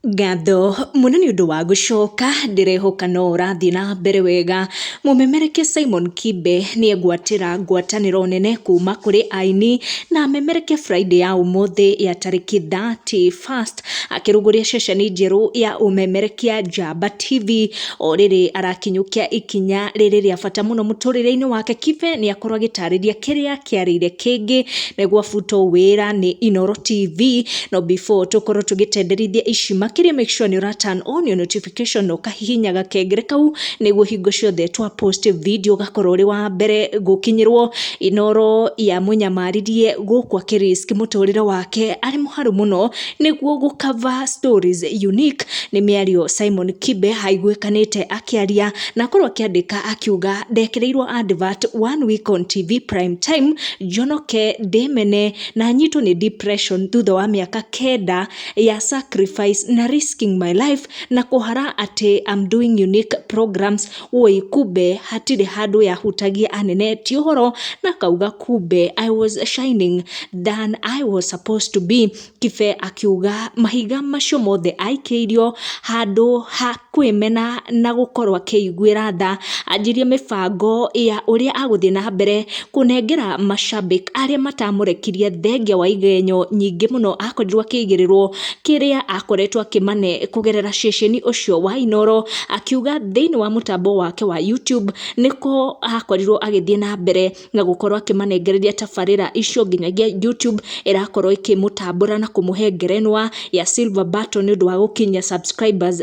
Ngatho mũno nĩ ũndũ wa gũcoka, ndĩrehoka no ũrathiĩ na mbere wega. Mũmemerekia Simon Kibe nĩ egwatĩra ngwatanĩro nene kuma kũrĩ aini na amemerekia Friday ya ũmũthĩ ya tarĩki 31st akĩrugũria ceceni njerũ ya ũmemerekia Njamba TV. O rĩrĩ arakinyũkia ikinya rĩrĩ rĩa bata mũno mũtũrĩre-inĩ wake. Kibe nĩ akorwo agĩtarĩria kĩrĩa kĩarĩire kĩngĩ nĩguo abutwo wĩra nĩ Inooro TV. No before tũkorwo tũgĩtenderithia ici makĩria, make sure nĩ ũra turn on your notification na ũkahihinya gakengere kau nĩguo hingo ciothe twa post video ũgakorwo ũrĩ wa mbere gũkinyĩrwo. Inooro yamũnyamaririe gũkũ akĩ risk mũtũrĩre wake arĩ mũharu mũno nĩguo gũ cover stories unique. Nĩ mĩario Simon Kibe aiguĩkanĩte akĩaria na akorwo akĩandĩka akiuga, "Ndekĩrĩirwo advert one week on TV prime time, njonoke, ndĩmene na nyitwo nĩ depression thutha wa mĩaka 9 ya sacrifice na risking my life na kũhara atĩ I'm doing unique programs. Woi, kumbe hatirĩ handũ yahutagia anene, ti ũhoro." Na akauga, "Kumbe I was shining than I was supposed to be." Kibe akiuga mahiga macio mothe aikĩirio, handũ ha kwĩmena na gũkorwo akĩiguĩra tha, anjirie mĩbango ya ũrĩa agũthiĩ na mbere kũnengera mashabik arĩa matamũrekirie thengia wa igenyo nyingĩ mũno akorirwo akĩigĩrĩrwo kĩrĩa akoretwo akĩmane kũgerera ceceni ũcio wa Inooro. Akiuga thĩinĩ wa mũtambo wake wa YouTube nĩko akorirwo agĩthiĩ na mbere na gũkorwo akĩmanengereria tabarĩra icio, nginyagia YouTube ĩrakorwo ĩkĩmũtambũra na kũmũhe ngerenwa ya silver button nĩ ũndũ wa gũkinyia subscribers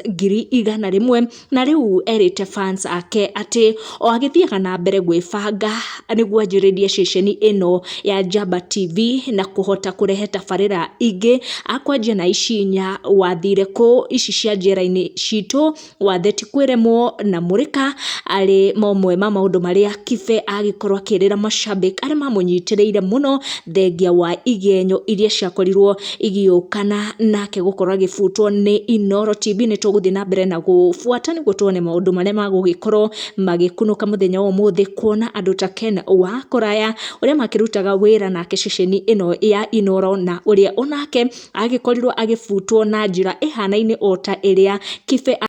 100,000. Na rĩu erĩte fans ake atĩ o agĩthiaga na mbere gwĩbanga nĩguo anjĩrĩrie ceceni ĩno ya Njamba TV na kũhota kũrehe tabarĩra ingĩ, akwanjia na ici inya wathire kũ, ici cia njera-inĩ citũ, watheti kwĩremwo na mũrĩka, arĩ mamwe ma maũndũ marĩa Kibe agĩkorwo akĩrĩra mashabik arĩa mamũnyitĩrĩire mũno thengia wa igenyo iria ciakorirwo igĩũkana nake gũkorwo agĩbutwo nĩ Inooro TV. Nĩ tũgũthiĩ na mbere na gũbuata nĩguo tuone maũndũ marĩa magũgĩkorwo magĩkunũka mũthenya wa ũmũthĩ, kuona andũ ta Ken wa Kũraya ũrĩa makĩrutaga wĩra nake ceceni ĩno ya Inooro na ũrĩa onake agĩkorirwo agĩbutwo na njĩra ĩhanaine o ta ĩrĩa Kibe.